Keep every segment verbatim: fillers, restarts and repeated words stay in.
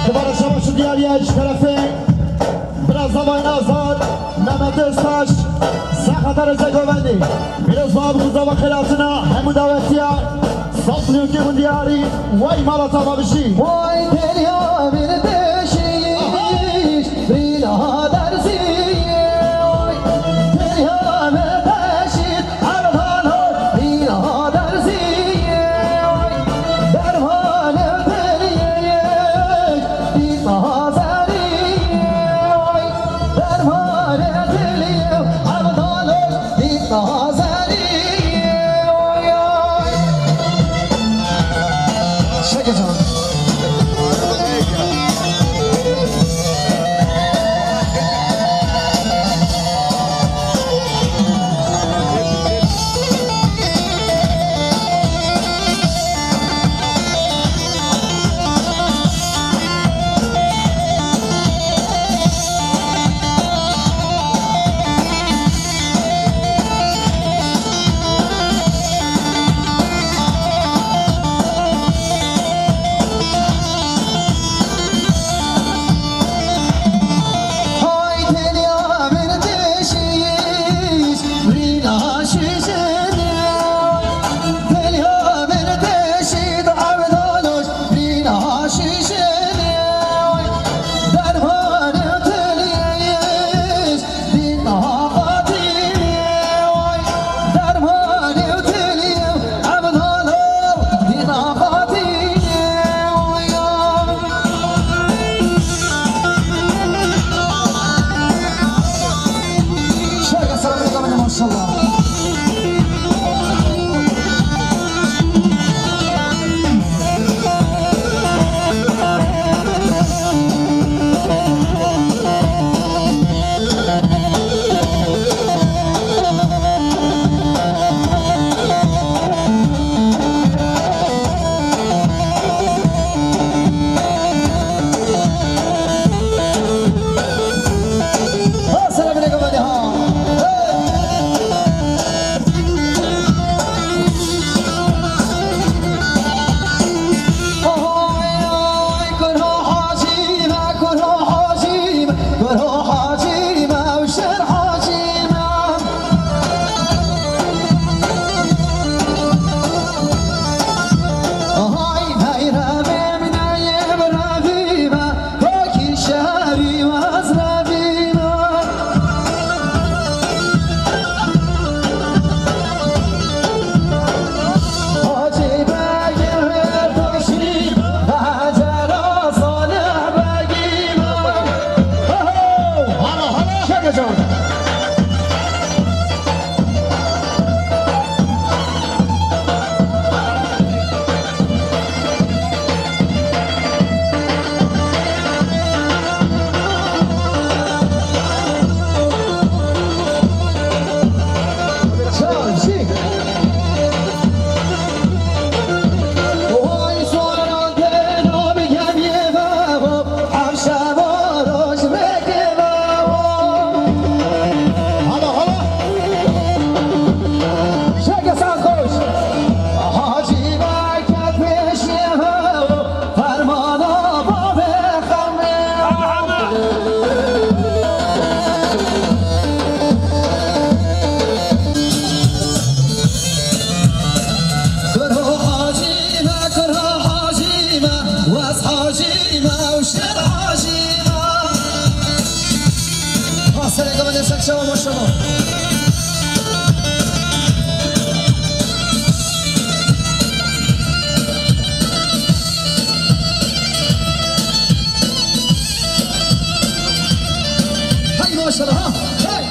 Dubare şebaş û diyariye ji terefê Bira Zavayên Azad, Mehmet Öztaş, Sexeterê Zegovendî. Pîroz bab û zava xêratina hemû dawetiya saf nûkê hûn diyarî, way mala tava bijî. Way tenya min deşî, bîna derzî, way tenya min deşî, erdano bîna derzî, way dermanê dilî, bîna zerî, way dermanê dilî, erdano bîna zerî, way. Şeke can. Maşallah, maşallah. Hay maşallah, ha. Hey.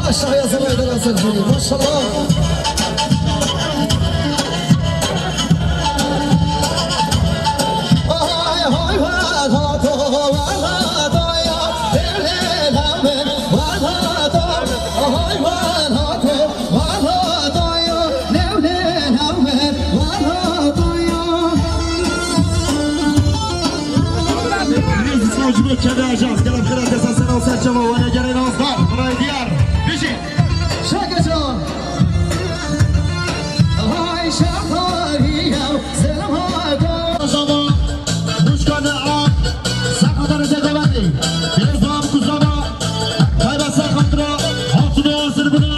Aşağıya sana eder hazır. Maşallah. Ji bo kevê ajans, gelek xira desa ser û ser çava, wenegerê nazdar, birayê diyar, bijî. Şakecan. Ay şaxariya zelma da. Zama, muşka ne a, sakatları zedemedi. Bêzam ku zama, tayba ser xatira, hatun û hazir bûna,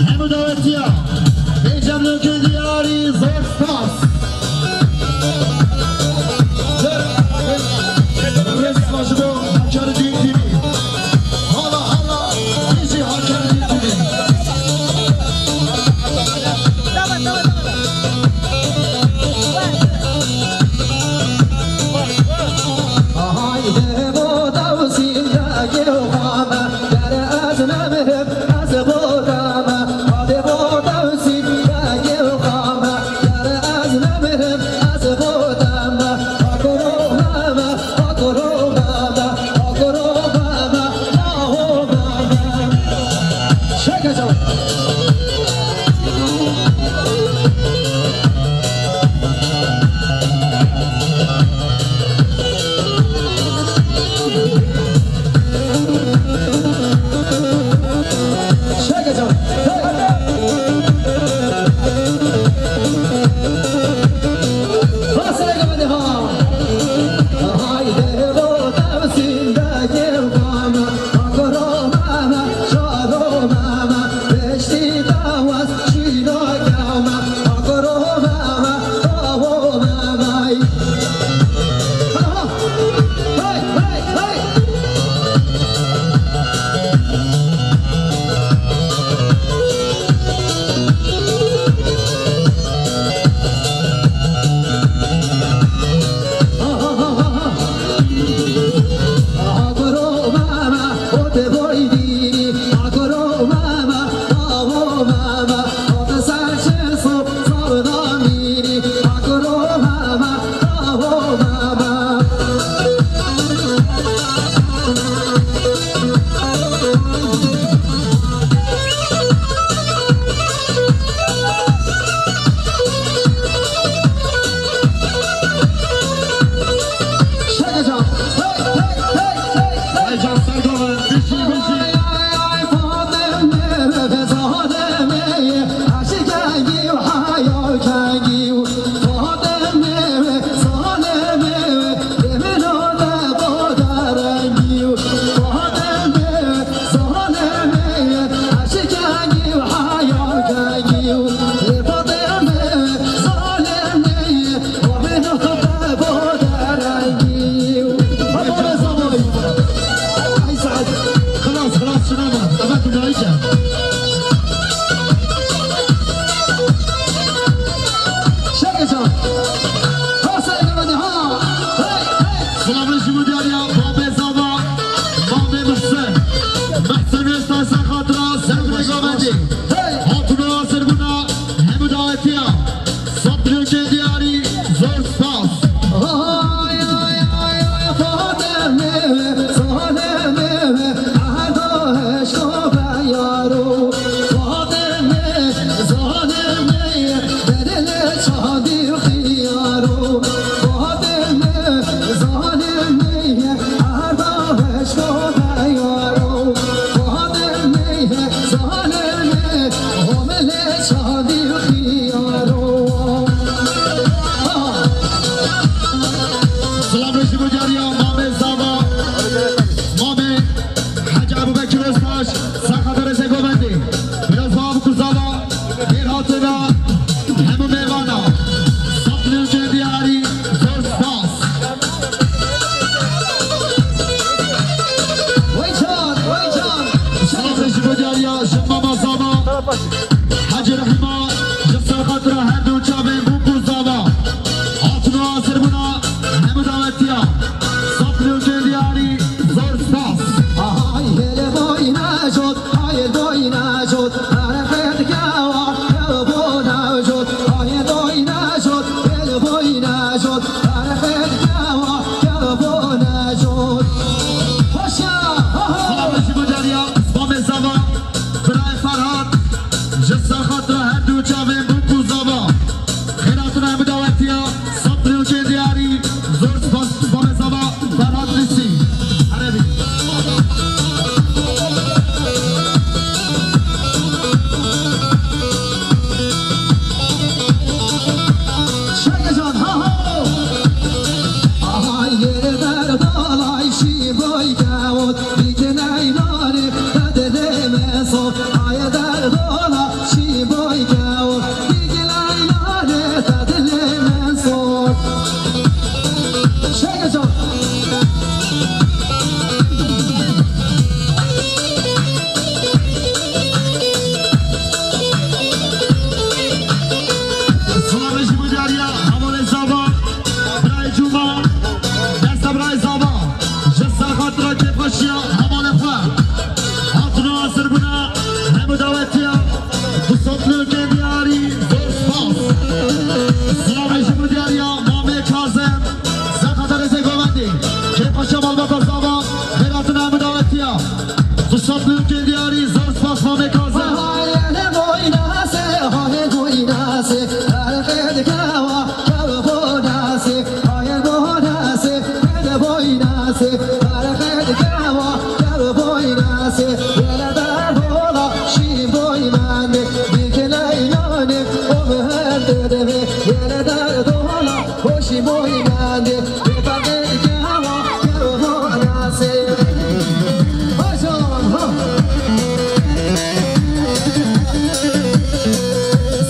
hemû dawetiya. Bêcem li gundiyarî zor spas. Rêz spas ji bo Hakkari Düğün T V. Hala, hala, bizi Hakkari Düğün T V.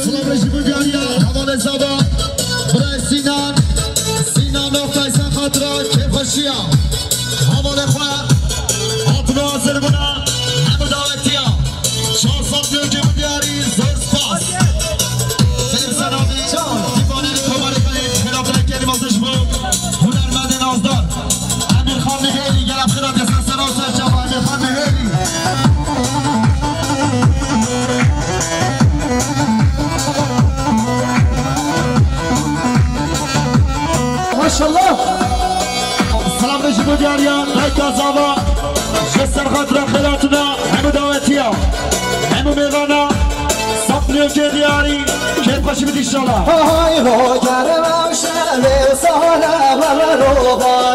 Silavê ji bo diyariya hevalê Zava, birayê Sînan, Sînan Oktay, ser xatira kêfxweşiya hevalê xwe, hatine hazir bûne, hemû dawetiya. Şans hat nêkê bi diyarî, zor spas. Fêr Selamî, dîvanê li komarê xwe yê xêra, belê kêrî mazin ji bo hunermendê nazdar. Emîrxan Nihêrî, gelek xêra, dest ser ser û ser çava Emîrxan Nihêrî. Maşallah. Silavê ji bo diyariya dayika Zava, ji ser xatira xêratuna, hemû dawetiya, hemû mêvana, sap nêkê diyarî, kêfxweşî bidî inşallah. Hay ho, germ ew şevê û sale, ro,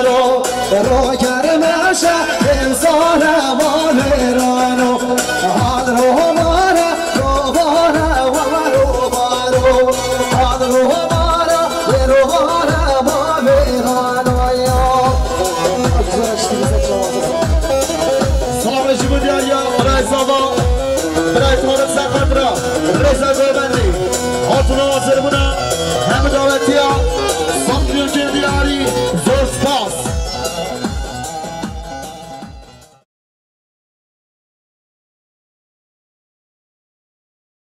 ro, ro, germ ew şe-